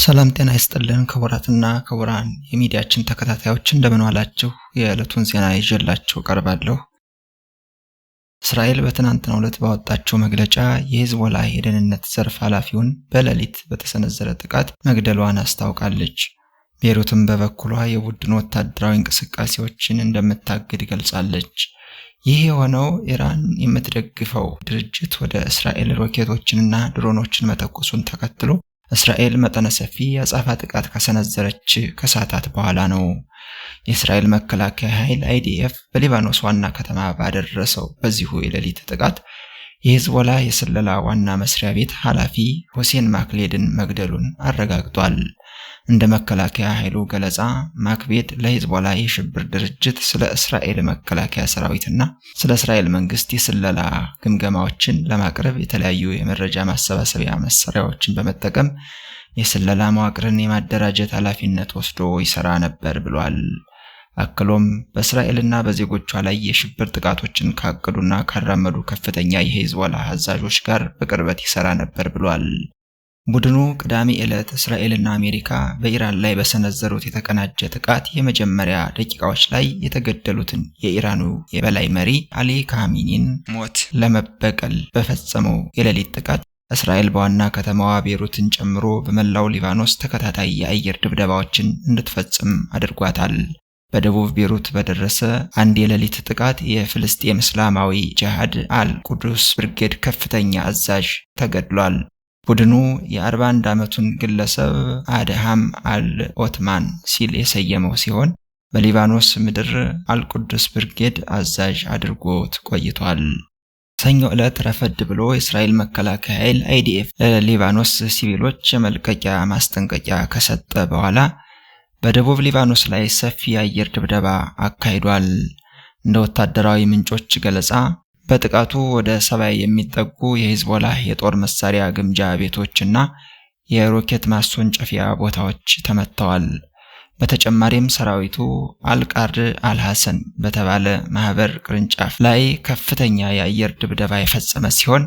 ሰላም ጤና ይስጥልን ክቡራትና ክቡራን የሚዲያችን ተከታታዮች፣ እንደምን ዋላችሁ? የዕለቱን ዜና ይዤላችሁ ቀርባለሁ። እስራኤል በትናንትናው ዕለት ባወጣቸው መግለጫ የሂዝቦላ የደህንነት ዘርፍ ኃላፊውን በሌሊት በተሰነዘረ ጥቃት መግደሏን አስታውቃለች። ቤሩትም በበኩሏ የቡድኑ ወታደራዊ እንቅስቃሴዎችን እንደምታግድ ገልጻለች። ይህ የሆነው ኢራን የምትደግፈው ድርጅት ወደ እስራኤል ሮኬቶችንና ድሮኖችን መተኮሱን ተከትሎ እስራኤል መጠነ ሰፊ የአጸፋ ጥቃት ከሰነዘረች ከሰዓታት በኋላ ነው። የእስራኤል መከላከያ ኃይል አይዲኤፍ በሊባኖስ ዋና ከተማ ባደረሰው በዚሁ የሌሊት ጥቃት የሂዝቦላ የስለላ ዋና መስሪያ ቤት ኃላፊ ሁሴን ማክሌድን መግደሉን አረጋግጧል። እንደ መከላከያ ኃይሉ ገለጻ ማክቤድ ለሂዝቦላ የሽብር ድርጅት ስለ እስራኤል መከላከያ ሰራዊትና ስለ እስራኤል መንግስት የስለላ ግምገማዎችን ለማቅረብ የተለያዩ የመረጃ ማሰባሰቢያ መሳሪያዎችን በመጠቀም የስለላ መዋቅርን የማደራጀት ኃላፊነት ወስዶ ይሰራ ነበር ብሏል። አክሎም በእስራኤልና በዜጎቿ ላይ የሽብር ጥቃቶችን ካቀዱና ካራመዱ ከፍተኛ የሂዝቦላ አዛዦች ጋር በቅርበት ይሰራ ነበር ብሏል። ቡድኑ ቅዳሜ ዕለት እስራኤልና አሜሪካ በኢራን ላይ በሰነዘሩት የተቀናጀ ጥቃት የመጀመሪያ ደቂቃዎች ላይ የተገደሉትን የኢራኑ የበላይ መሪ አሊ ካሚኒን ሞት ለመበቀል በፈጸመው የሌሊት ጥቃት እስራኤል በዋና ከተማዋ ቤሩትን ጨምሮ በመላው ሊባኖስ ተከታታይ የአየር ድብደባዎችን እንድትፈጽም አድርጓታል። በደቡብ ቤሩት በደረሰ አንድ የሌሊት ጥቃት የፍልስጤም እስላማዊ ጂሃድ አል ቁዱስ ብርጌድ ከፍተኛ አዛዥ ተገድሏል። ቡድኑ የ41 ዓመቱን ግለሰብ አድሃም አል ኦትማን ሲል የሰየመው ሲሆን፣ በሊባኖስ ምድር አልቁዱስ ብርጌድ አዛዥ አድርጎት ቆይቷል። ሰኞ ዕለት ረፈድ ብሎ የእስራኤል መከላከያ ኃይል አይዲኤፍ ለሊባኖስ ሲቪሎች የመልቀቂያ ማስጠንቀቂያ ከሰጠ በኋላ በደቡብ ሊባኖስ ላይ ሰፊ የአየር ድብደባ አካሂዷል። እንደ ወታደራዊ ምንጮች ገለጻ በጥቃቱ ወደ 70 የሚጠጉ የሂዝቦላህ የጦር መሳሪያ ግምጃ ቤቶችና የሮኬት ማስወንጨፊያ ቦታዎች ተመትተዋል። በተጨማሪም ሰራዊቱ አልቃርድ አልሐሰን በተባለ ማህበር ቅርንጫፍ ላይ ከፍተኛ የአየር ድብደባ የፈጸመ ሲሆን፣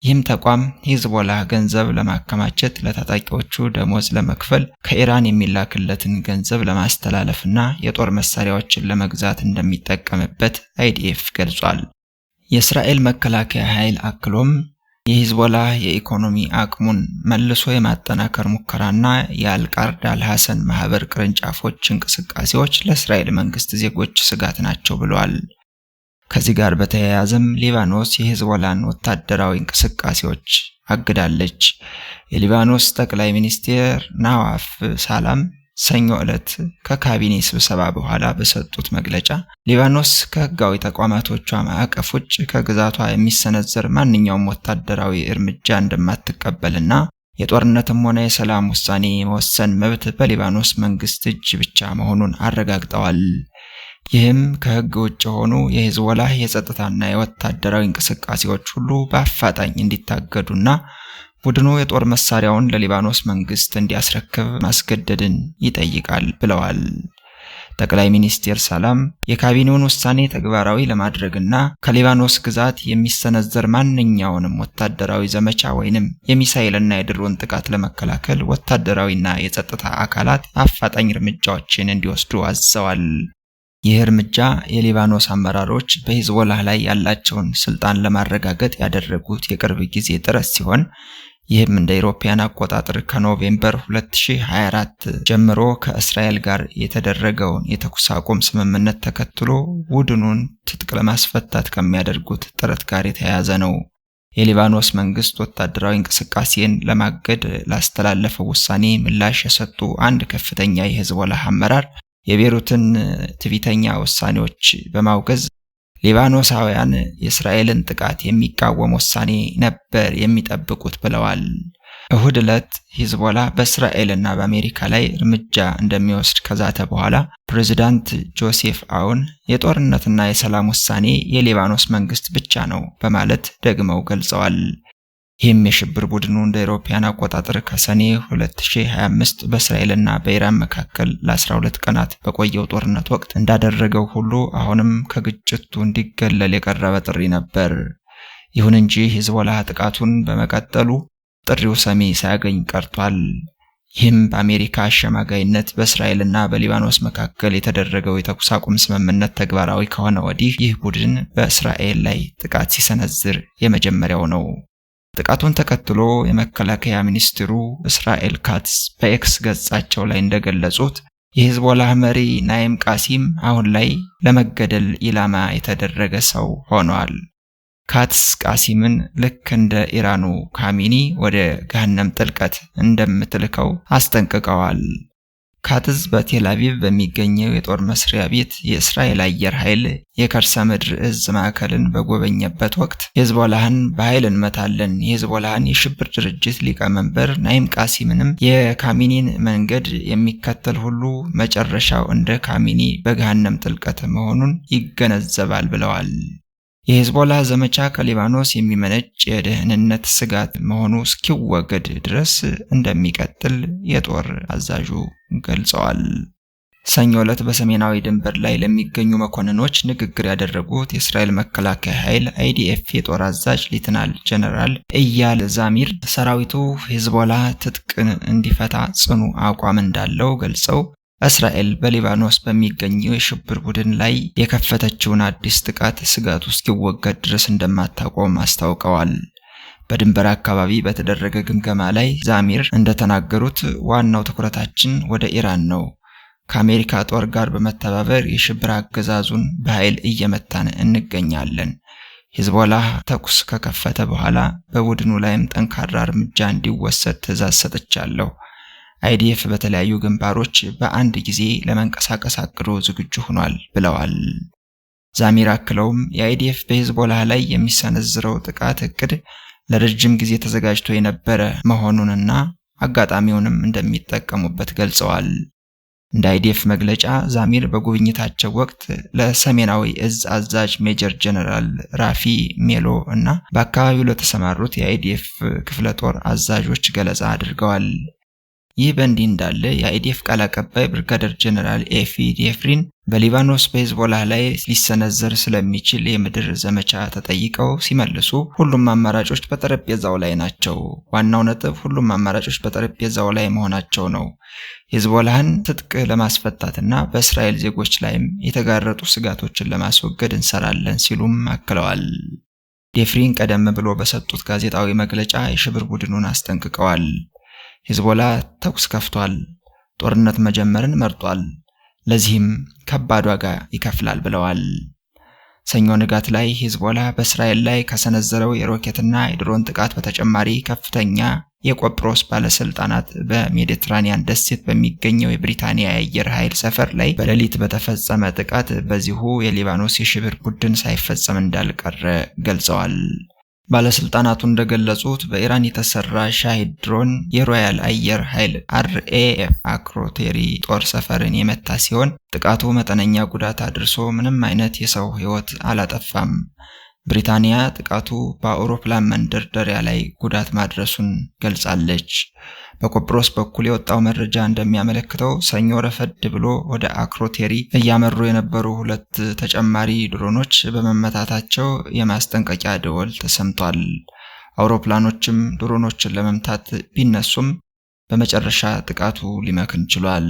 ይህም ተቋም ሂዝቦላህ ገንዘብ ለማከማቸት፣ ለታጣቂዎቹ ደሞዝ ለመክፈል፣ ከኢራን የሚላክለትን ገንዘብ ለማስተላለፍና የጦር መሳሪያዎችን ለመግዛት እንደሚጠቀምበት አይዲኤፍ ገልጿል። የእስራኤል መከላከያ ኃይል አክሎም የሂዝቦላህ የኢኮኖሚ አቅሙን መልሶ የማጠናከር ሙከራና የአልቃርድ አልሐሰን ማህበር ቅርንጫፎች እንቅስቃሴዎች ለእስራኤል መንግስት ዜጎች ስጋት ናቸው ብለዋል። ከዚህ ጋር በተያያዘም ሊባኖስ የሂዝቦላን ወታደራዊ እንቅስቃሴዎች አግዳለች። የሊባኖስ ጠቅላይ ሚኒስትር ናዋፍ ሳላም ሰኞ ዕለት ከካቢኔ ስብሰባ በኋላ በሰጡት መግለጫ ሊባኖስ ከህጋዊ ተቋማቶቿ ማዕቀፍ ውጭ ከግዛቷ የሚሰነዘር ማንኛውም ወታደራዊ እርምጃ እንደማትቀበልና የጦርነትም ሆነ የሰላም ውሳኔ የመወሰን መብት በሊባኖስ መንግስት እጅ ብቻ መሆኑን አረጋግጠዋል። ይህም ከህግ ውጭ የሆኑ የሂዝቦላህ የጸጥታና የወታደራዊ እንቅስቃሴዎች ሁሉ በአፋጣኝ እንዲታገዱና ቡድኑ የጦር መሳሪያውን ለሊባኖስ መንግስት እንዲያስረክብ ማስገደድን ይጠይቃል ብለዋል። ጠቅላይ ሚኒስትር ሰላም የካቢኔውን ውሳኔ ተግባራዊ ለማድረግና ከሊባኖስ ግዛት የሚሰነዘር ማንኛውንም ወታደራዊ ዘመቻ ወይንም የሚሳኤልና የድሮን ጥቃት ለመከላከል ወታደራዊና የጸጥታ አካላት አፋጣኝ እርምጃዎችን እንዲወስዱ አዘዋል። ይህ እርምጃ የሊባኖስ አመራሮች በሂዝቦላህ ላይ ያላቸውን ስልጣን ለማረጋገጥ ያደረጉት የቅርብ ጊዜ ጥረት ሲሆን፣ ይህም እንደ አውሮፓውያን አቆጣጠር ከኖቬምበር 2024 ጀምሮ ከእስራኤል ጋር የተደረገውን የተኩስ አቁም ስምምነት ተከትሎ ቡድኑን ትጥቅ ለማስፈታት ከሚያደርጉት ጥረት ጋር የተያያዘ ነው። የሊባኖስ መንግስት ወታደራዊ እንቅስቃሴን ለማገድ ላስተላለፈው ውሳኔ ምላሽ የሰጡ አንድ ከፍተኛ የሂዝቦላህ አመራር የቤሩትን ትዕቢተኛ ውሳኔዎች በማውገዝ ሊባኖሳውያን የእስራኤልን ጥቃት የሚቃወም ውሳኔ ነበር የሚጠብቁት ብለዋል። እሁድ ዕለት ሂዝቦላ በእስራኤልና በአሜሪካ ላይ እርምጃ እንደሚወስድ ከዛተ በኋላ ፕሬዚዳንት ጆሴፍ አውን የጦርነትና የሰላም ውሳኔ የሊባኖስ መንግስት ብቻ ነው በማለት ደግመው ገልጸዋል። ይህም የሽብር ቡድኑ እንደ አውሮፓውያን አቆጣጠር ከሰኔ 2025 በእስራኤልና በኢራን መካከል ለ12 ቀናት በቆየው ጦርነት ወቅት እንዳደረገው ሁሉ አሁንም ከግጭቱ እንዲገለል የቀረበ ጥሪ ነበር። ይሁን እንጂ ሂዝቦላ ጥቃቱን በመቀጠሉ ጥሪው ሰሚ ሳያገኝ ቀርቷል። ይህም በአሜሪካ አሸማጋይነት በእስራኤልና በሊባኖስ መካከል የተደረገው የተኩስ አቁም ስምምነት ተግባራዊ ከሆነ ወዲህ ይህ ቡድን በእስራኤል ላይ ጥቃት ሲሰነዝር የመጀመሪያው ነው። ጥቃቱን ተከትሎ የመከላከያ ሚኒስትሩ እስራኤል ካትዝ በኤክስ ገጻቸው ላይ እንደገለጹት የሂዝቦላህ መሪ ናይም ቃሲም አሁን ላይ ለመገደል ኢላማ የተደረገ ሰው ሆኗል። ካትዝ ቃሲምን ልክ እንደ ኢራኑ ካሚኒ ወደ ገሃነም ጥልቀት እንደምትልከው አስጠንቅቀዋል። ካትዝ በቴል አቪቭ በሚገኘው የጦር መስሪያ ቤት የእስራኤል አየር ኃይል የከርሰ ምድር እዝ ማዕከልን በጎበኘበት ወቅት ሂዝቦላህን በኃይል እንመታለን፣ የሂዝቦላህን የሽብር ድርጅት ሊቀመንበር ናይም ቃሲምንም የካሚኒን መንገድ የሚከተል ሁሉ መጨረሻው እንደ ካሚኒ በገሃነም ጥልቀት መሆኑን ይገነዘባል ብለዋል። የሂዝቦላህ ዘመቻ ከሊባኖስ የሚመነጭ የደህንነት ስጋት መሆኑ እስኪወገድ ድረስ እንደሚቀጥል የጦር አዛዡ ገልጸዋል። ሰኞ ዕለት በሰሜናዊ ድንበር ላይ ለሚገኙ መኮንኖች ንግግር ያደረጉት የእስራኤል መከላከያ ኃይል አይዲኤፍ የጦር አዛዥ ሌተናል ጀነራል ኢያል ዛሚር ሰራዊቱ ሂዝቦላህ ትጥቅን እንዲፈታ ጽኑ አቋም እንዳለው ገልጸው እስራኤል በሊባኖስ በሚገኘው የሽብር ቡድን ላይ የከፈተችውን አዲስ ጥቃት ስጋቱ እስኪወገድ ድረስ እንደማታቆም አስታውቀዋል። በድንበር አካባቢ በተደረገ ግምገማ ላይ ዛሚር እንደተናገሩት ዋናው ትኩረታችን ወደ ኢራን ነው። ከአሜሪካ ጦር ጋር በመተባበር የሽብር አገዛዙን በኃይል እየመታን እንገኛለን። ሂዝቦላህ ተኩስ ከከፈተ በኋላ በቡድኑ ላይም ጠንካራ እርምጃ እንዲወሰድ ትዕዛዝ ሰጥቻለሁ። አይዲኤፍ በተለያዩ ግንባሮች በአንድ ጊዜ ለመንቀሳቀስ አቅዶ ዝግጁ ሆኗል ብለዋል። ዛሚር አክለውም የአይዲኤፍ በሂዝቦላህ ላይ የሚሰነዝረው ጥቃት እቅድ ለረጅም ጊዜ ተዘጋጅቶ የነበረ መሆኑንና አጋጣሚውንም እንደሚጠቀሙበት ገልጸዋል። እንደ አይዲኤፍ መግለጫ ዛሚር በጉብኝታቸው ወቅት ለሰሜናዊ እዝ አዛዥ ሜጀር ጀነራል ራፊ ሜሎ እና በአካባቢው ለተሰማሩት የአይዲኤፍ ክፍለ ጦር አዛዦች ገለጻ አድርገዋል። ይህ በእንዲህ እንዳለ የአይዲኤፍ ቃል አቀባይ ብርጋደር ጀነራል ኤፊ ዴፍሪን በሊባኖስ በሂዝቦላህ ላይ ሊሰነዘር ስለሚችል የምድር ዘመቻ ተጠይቀው ሲመልሱ ሁሉም አማራጮች በጠረጴዛው ላይ ናቸው። ዋናው ነጥብ ሁሉም አማራጮች በጠረጴዛው ላይ መሆናቸው ነው። ሂዝቦላህን ትጥቅ ለማስፈታትና በእስራኤል ዜጎች ላይም የተጋረጡ ስጋቶችን ለማስወገድ እንሰራለን ሲሉም አክለዋል። ዴፍሪን ቀደም ብሎ በሰጡት ጋዜጣዊ መግለጫ የሽብር ቡድኑን አስጠንቅቀዋል። ሂዝቦላ ተኩስ ከፍቷል፣ ጦርነት መጀመርን መርጧል፣ ለዚህም ከባድ ዋጋ ይከፍላል ብለዋል። ሰኞ ንጋት ላይ ሂዝቦላ በእስራኤል ላይ ከሰነዘረው የሮኬትና የድሮን ጥቃት በተጨማሪ ከፍተኛ የቆጵሮስ ባለስልጣናት በሜዲትራኒያን ደሴት በሚገኘው የብሪታንያ የአየር ኃይል ሰፈር ላይ በሌሊት በተፈጸመ ጥቃት በዚሁ የሊባኖስ የሽብር ቡድን ሳይፈጸም እንዳልቀረ ገልጸዋል። ባለስልጣናቱ እንደገለጹት በኢራን የተሰራ ሻሂድ ድሮን የሮያል አየር ኃይል አርኤኤፍ አክሮቴሪ ጦር ሰፈርን የመታ ሲሆን ጥቃቱ መጠነኛ ጉዳት አድርሶ ምንም አይነት የሰው ሕይወት አላጠፋም። ብሪታንያ ጥቃቱ በአውሮፕላን መንደርደሪያ ላይ ጉዳት ማድረሱን ገልጻለች። በቆጵሮስ በኩል የወጣው መረጃ እንደሚያመለክተው ሰኞ ረፈድ ብሎ ወደ አክሮቴሪ እያመሩ የነበሩ ሁለት ተጨማሪ ድሮኖች በመመታታቸው የማስጠንቀቂያ ደወል ተሰምቷል። አውሮፕላኖችም ድሮኖችን ለመምታት ቢነሱም በመጨረሻ ጥቃቱ ሊመክን ችሏል።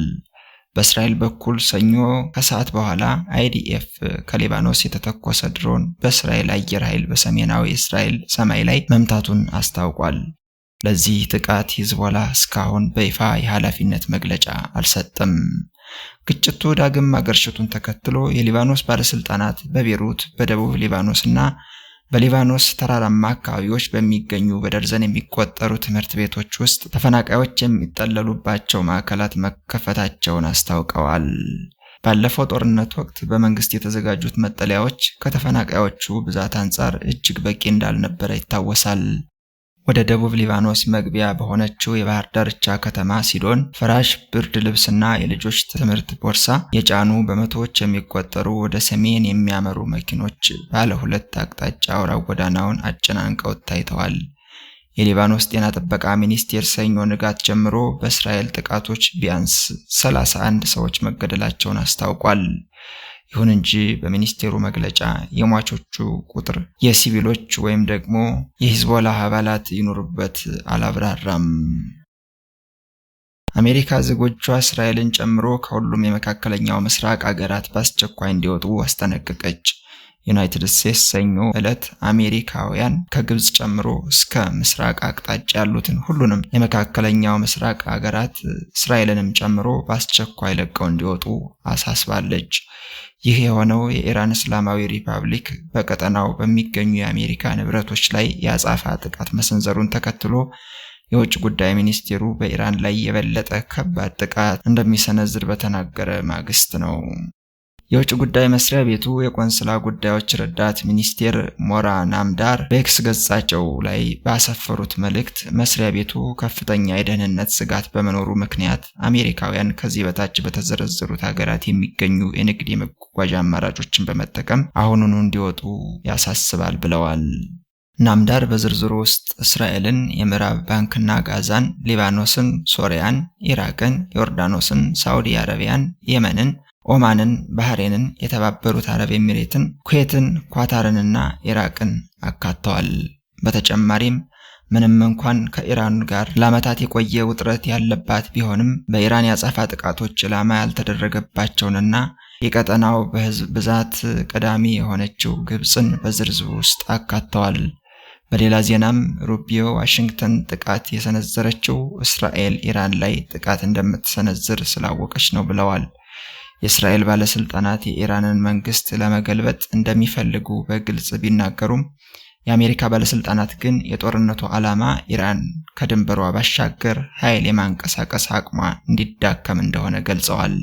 በእስራኤል በኩል ሰኞ ከሰዓት በኋላ አይዲኤፍ ከሊባኖስ የተተኮሰ ድሮን በእስራኤል አየር ኃይል በሰሜናዊ እስራኤል ሰማይ ላይ መምታቱን አስታውቋል። ለዚህ ጥቃት ሂዝቦላ እስካሁን በይፋ የኃላፊነት መግለጫ አልሰጠም። ግጭቱ ዳግም ማገርሸቱን ተከትሎ የሊባኖስ ባለስልጣናት በቤሩት፣ በደቡብ ሊባኖስ እና በሊባኖስ ተራራማ አካባቢዎች በሚገኙ በደርዘን የሚቆጠሩ ትምህርት ቤቶች ውስጥ ተፈናቃዮች የሚጠለሉባቸው ማዕከላት መከፈታቸውን አስታውቀዋል። ባለፈው ጦርነት ወቅት በመንግስት የተዘጋጁት መጠለያዎች ከተፈናቃዮቹ ብዛት አንጻር እጅግ በቂ እንዳልነበረ ይታወሳል። ወደ ደቡብ ሊባኖስ መግቢያ በሆነችው የባህር ዳርቻ ከተማ ሲዶን ፍራሽ፣ ብርድ ልብስና የልጆች ትምህርት ቦርሳ የጫኑ በመቶዎች የሚቆጠሩ ወደ ሰሜን የሚያመሩ መኪኖች ባለ ሁለት አቅጣጫ አውራ ጎዳናውን አጨናንቀው ታይተዋል። የሊባኖስ ጤና ጥበቃ ሚኒስቴር ሰኞ ንጋት ጀምሮ በእስራኤል ጥቃቶች ቢያንስ 31 ሰዎች መገደላቸውን አስታውቋል። ይሁን እንጂ በሚኒስቴሩ መግለጫ የሟቾቹ ቁጥር የሲቪሎች ወይም ደግሞ የሂዝቦላ አባላት ይኑሩበት አላብራራም። አሜሪካ ዜጎቿ እስራኤልን ጨምሮ ከሁሉም የመካከለኛው ምስራቅ አገራት በአስቸኳይ እንዲወጡ አስጠነቀቀች። ዩናይትድ ስቴትስ ሰኞ ዕለት አሜሪካውያን ከግብጽ ጨምሮ እስከ ምስራቅ አቅጣጫ ያሉትን ሁሉንም የመካከለኛው ምስራቅ አገራት እስራኤልንም ጨምሮ በአስቸኳይ ለቀው እንዲወጡ አሳስባለች። ይህ የሆነው የኢራን እስላማዊ ሪፐብሊክ በቀጠናው በሚገኙ የአሜሪካ ንብረቶች ላይ የአጸፋ ጥቃት መሰንዘሩን ተከትሎ የውጭ ጉዳይ ሚኒስቴሩ በኢራን ላይ የበለጠ ከባድ ጥቃት እንደሚሰነዝር በተናገረ ማግስት ነው። የውጭ ጉዳይ መስሪያ ቤቱ የቆንስላ ጉዳዮች ረዳት ሚኒስቴር ሞራ ናምዳር በኤክስ ገጻቸው ላይ ባሰፈሩት መልእክት መስሪያ ቤቱ ከፍተኛ የደህንነት ስጋት በመኖሩ ምክንያት አሜሪካውያን ከዚህ በታች በተዘረዘሩት ሀገራት የሚገኙ የንግድ የመጓጓዣ አማራጮችን በመጠቀም አሁኑኑ እንዲወጡ ያሳስባል ብለዋል። ናምዳር በዝርዝሩ ውስጥ እስራኤልን፣ የምዕራብ ባንክና ጋዛን፣ ሊባኖስን፣ ሶሪያን፣ ኢራቅን፣ ዮርዳኖስን፣ ሳዑዲ አረቢያን፣ የመንን፣ ኦማንን፣ ባህሬንን፣ የተባበሩት አረብ ኤሚሬትን፣ ኩዌትን፣ ኳታርንና ኢራቅን አካተዋል። በተጨማሪም ምንም እንኳን ከኢራን ጋር ለዓመታት የቆየ ውጥረት ያለባት ቢሆንም በኢራን የአጸፋ ጥቃቶች ኢላማ ያልተደረገባቸውንና የቀጠናው በሕዝብ ብዛት ቀዳሚ የሆነችው ግብፅን በዝርዝሩ ውስጥ አካተዋል። በሌላ ዜናም ሩቢዮ ዋሽንግተን ጥቃት የሰነዘረችው እስራኤል ኢራን ላይ ጥቃት እንደምትሰነዝር ስላወቀች ነው ብለዋል። የእስራኤል ባለስልጣናት የኢራንን መንግስት ለመገልበጥ እንደሚፈልጉ በግልጽ ቢናገሩም የአሜሪካ ባለስልጣናት ግን የጦርነቱ ዓላማ ኢራን ከድንበሯ ባሻገር ኃይል የማንቀሳቀስ አቅሟ እንዲዳከም እንደሆነ ገልጸዋል።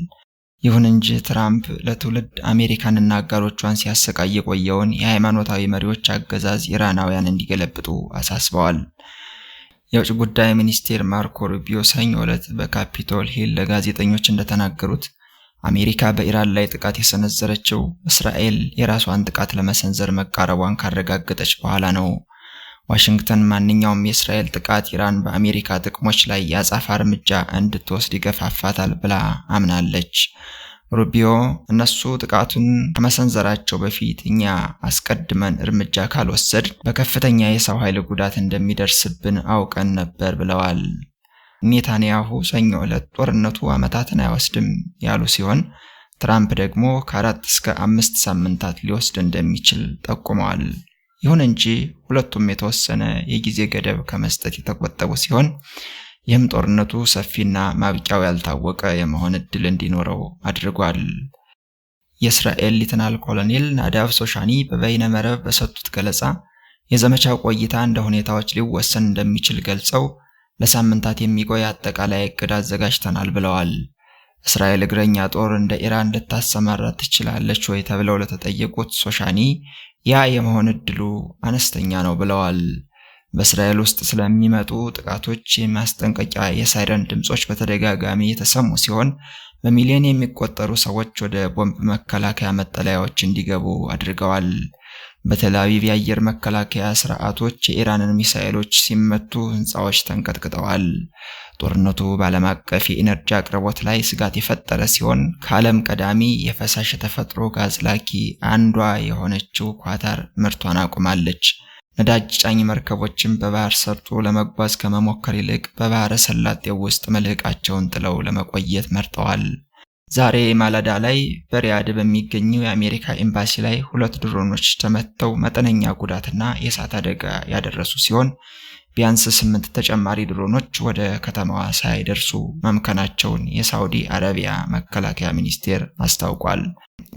ይሁን እንጂ ትራምፕ ለትውልድ አሜሪካንና አጋሮቿን ሲያሰቃይ የቆየውን የሃይማኖታዊ መሪዎች አገዛዝ ኢራናውያን እንዲገለብጡ አሳስበዋል። የውጭ ጉዳይ ሚኒስቴር ማርኮ ሩቢዮ ሰኞ ዕለት በካፒቶል ሂል ለጋዜጠኞች እንደተናገሩት አሜሪካ በኢራን ላይ ጥቃት የሰነዘረችው እስራኤል የራሷን ጥቃት ለመሰንዘር መቃረቧን ካረጋገጠች በኋላ ነው። ዋሽንግተን ማንኛውም የእስራኤል ጥቃት ኢራን በአሜሪካ ጥቅሞች ላይ የአጸፋ እርምጃ እንድትወስድ ይገፋፋታል ብላ አምናለች። ሩቢዮ እነሱ ጥቃቱን ከመሰንዘራቸው በፊት እኛ አስቀድመን እርምጃ ካልወሰድ በከፍተኛ የሰው ኃይል ጉዳት እንደሚደርስብን አውቀን ነበር ብለዋል። ኔታንያሁ ሰኞ ዕለት ጦርነቱ ዓመታትን አይወስድም ያሉ ሲሆን ትራምፕ ደግሞ ከ4 እስከ 5 ሳምንታት ሊወስድ እንደሚችል ጠቁመዋል። ይሁን እንጂ ሁለቱም የተወሰነ የጊዜ ገደብ ከመስጠት የተቆጠቡ ሲሆን ይህም ጦርነቱ ሰፊና ማብቂያው ያልታወቀ የመሆን እድል እንዲኖረው አድርጓል። የእስራኤል ሌተናል ኮሎኔል ናዳቭ ሶሻኒ በበይነ መረብ በሰጡት ገለጻ የዘመቻው ቆይታ እንደ ሁኔታዎች ሊወሰን እንደሚችል ገልጸው ለሳምንታት የሚቆይ አጠቃላይ እቅድ አዘጋጅተናል ብለዋል። እስራኤል እግረኛ ጦር እንደ ኢራን ልታሰማራ ትችላለች ወይ ተብለው ለተጠየቁት ሶሻኒ ያ የመሆን እድሉ አነስተኛ ነው ብለዋል። በእስራኤል ውስጥ ስለሚመጡ ጥቃቶች የማስጠንቀቂያ የሳይረን ድምጾች በተደጋጋሚ የተሰሙ ሲሆን በሚሊዮን የሚቆጠሩ ሰዎች ወደ ቦምብ መከላከያ መጠለያዎች እንዲገቡ አድርገዋል። በቴል አቪቭ የአየር መከላከያ ስርዓቶች የኢራንን ሚሳኤሎች ሲመቱ ህንፃዎች ተንቀጥቅጠዋል። ጦርነቱ በዓለም አቀፍ የኢነርጂ አቅርቦት ላይ ስጋት የፈጠረ ሲሆን ከዓለም ቀዳሚ የፈሳሽ የተፈጥሮ ጋዝ ላኪ አንዷ የሆነችው ኳታር ምርቷን አቁማለች። ነዳጅ ጫኝ መርከቦችም በባህር ሰርጦ ለመጓዝ ከመሞከር ይልቅ በባህረ ሰላጤው ውስጥ መልህቃቸውን ጥለው ለመቆየት መርጠዋል። ዛሬ ማለዳ ላይ በሪያድ በሚገኘው የአሜሪካ ኤምባሲ ላይ 2 ድሮኖች ተመተው መጠነኛ ጉዳትና የእሳት አደጋ ያደረሱ ሲሆን ቢያንስ 8 ተጨማሪ ድሮኖች ወደ ከተማዋ ሳይደርሱ መምከናቸውን የሳውዲ አረቢያ መከላከያ ሚኒስቴር አስታውቋል።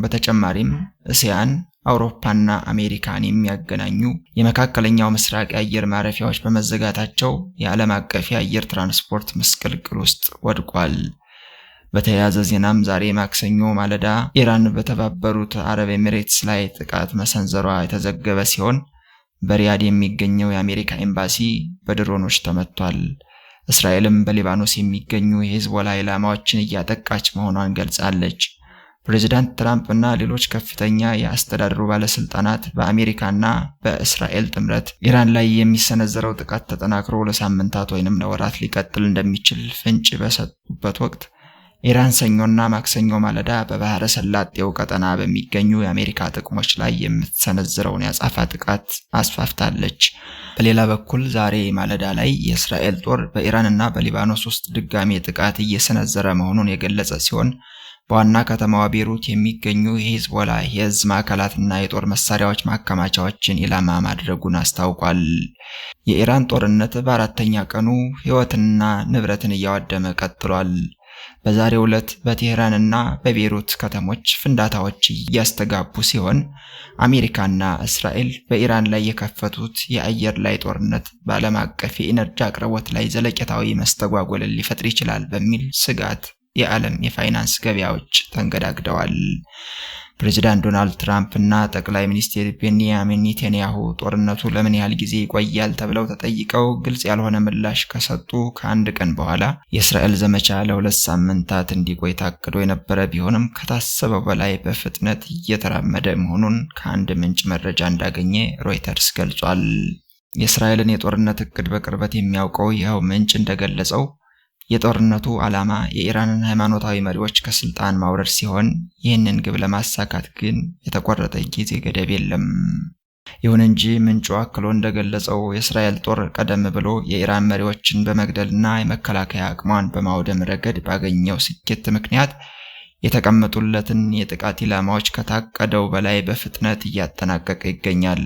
በተጨማሪም እስያን፣ አውሮፓና አሜሪካን የሚያገናኙ የመካከለኛው ምስራቅ የአየር ማረፊያዎች በመዘጋታቸው የዓለም አቀፍ የአየር ትራንስፖርት ምስቅልቅል ውስጥ ወድቋል። በተያያዘ ዜናም ዛሬ ማክሰኞ ማለዳ ኢራን በተባበሩት አረብ ኤሚሬትስ ላይ ጥቃት መሰንዘሯ የተዘገበ ሲሆን በሪያድ የሚገኘው የአሜሪካ ኤምባሲ በድሮኖች ተመቷል። እስራኤልም በሊባኖስ የሚገኙ የሂዝቦላ ኢላማዎችን እያጠቃች መሆኗን ገልጻለች። ፕሬዚዳንት ትራምፕ እና ሌሎች ከፍተኛ የአስተዳደሩ ባለስልጣናት በአሜሪካና በእስራኤል ጥምረት ኢራን ላይ የሚሰነዘረው ጥቃት ተጠናክሮ ለሳምንታት ወይንም ለወራት ሊቀጥል እንደሚችል ፍንጭ በሰጡበት ወቅት ኢራን ሰኞና ማክሰኞ ማለዳ በባህረ ሰላጤው ቀጠና በሚገኙ የአሜሪካ ጥቅሞች ላይ የምትሰነዝረውን የአጸፋ ጥቃት አስፋፍታለች። በሌላ በኩል ዛሬ ማለዳ ላይ የእስራኤል ጦር በኢራንና በሊባኖስ ውስጥ ድጋሜ ጥቃት እየሰነዘረ መሆኑን የገለጸ ሲሆን በዋና ከተማዋ ቤሩት የሚገኙ የሂዝቦላ የእዝ ማዕከላትና የጦር መሳሪያዎች ማከማቻዎችን ኢላማ ማድረጉን አስታውቋል። የኢራን ጦርነት በአራተኛ ቀኑ ሕይወትና ንብረትን እያወደመ ቀጥሏል። በዛሬው ዕለት በቴህራንና በቤሩት ከተሞች ፍንዳታዎች እያስተጋቡ ሲሆን አሜሪካና እስራኤል በኢራን ላይ የከፈቱት የአየር ላይ ጦርነት በዓለም አቀፍ የኢነርጂ አቅርቦት ላይ ዘለቄታዊ መስተጓጎልን ሊፈጥር ይችላል በሚል ስጋት የዓለም የፋይናንስ ገበያዎች ተንገዳግደዋል። ፕሬዚዳንት ዶናልድ ትራምፕ እና ጠቅላይ ሚኒስትር ቤንያሚን ኔታንያሁ ጦርነቱ ለምን ያህል ጊዜ ይቆያል ተብለው ተጠይቀው ግልጽ ያልሆነ ምላሽ ከሰጡ ከአንድ ቀን በኋላ የእስራኤል ዘመቻ ለ2 ሳምንታት እንዲቆይ ታቅዶ የነበረ ቢሆንም ከታሰበው በላይ በፍጥነት እየተራመደ መሆኑን ከአንድ ምንጭ መረጃ እንዳገኘ ሮይተርስ ገልጿል። የእስራኤልን የጦርነት እቅድ በቅርበት የሚያውቀው ይኸው ምንጭ እንደገለጸው የጦርነቱ ዓላማ የኢራንን ሃይማኖታዊ መሪዎች ከስልጣን ማውረድ ሲሆን ይህንን ግብ ለማሳካት ግን የተቆረጠ ጊዜ ገደብ የለም። ይሁን እንጂ ምንጩ አክሎ እንደገለጸው የእስራኤል ጦር ቀደም ብሎ የኢራን መሪዎችን በመግደልና የመከላከያ አቅሟን በማውደም ረገድ ባገኘው ስኬት ምክንያት የተቀመጡለትን የጥቃት ኢላማዎች ከታቀደው በላይ በፍጥነት እያጠናቀቀ ይገኛል።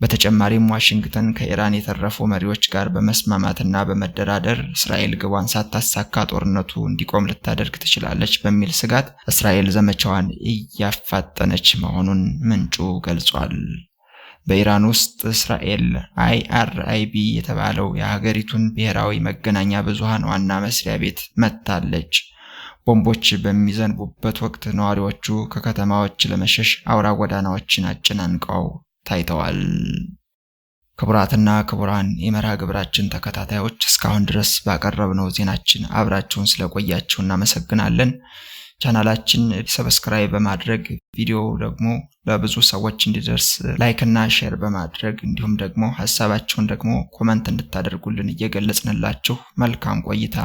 በተጨማሪም ዋሽንግተን ከኢራን የተረፉ መሪዎች ጋር በመስማማትና በመደራደር እስራኤል ግቧን ሳታሳካ ጦርነቱ እንዲቆም ልታደርግ ትችላለች በሚል ስጋት እስራኤል ዘመቻዋን እያፋጠነች መሆኑን ምንጩ ገልጿል። በኢራን ውስጥ እስራኤል IRIB የተባለው የሀገሪቱን ብሔራዊ መገናኛ ብዙሃን ዋና መስሪያ ቤት መታለች። ቦምቦች በሚዘንቡበት ወቅት ነዋሪዎቹ ከከተማዎች ለመሸሽ አውራ ጎዳናዎችን አጨናንቀው ታይተዋል። ክቡራትና ክቡራን የመርሃ ግብራችን ተከታታዮች እስካሁን ድረስ ባቀረብነው ዜናችን አብራችሁን ስለቆያችሁ እናመሰግናለን። ቻናላችን subscribe በማድረግ ቪዲዮው ደግሞ ለብዙ ሰዎች እንዲደርስ like እና share በማድረግ እንዲሁም ደግሞ ሐሳባችሁን ደግሞ comment እንድታደርጉልን እየገለጽንላችሁ መልካም ቆይታ።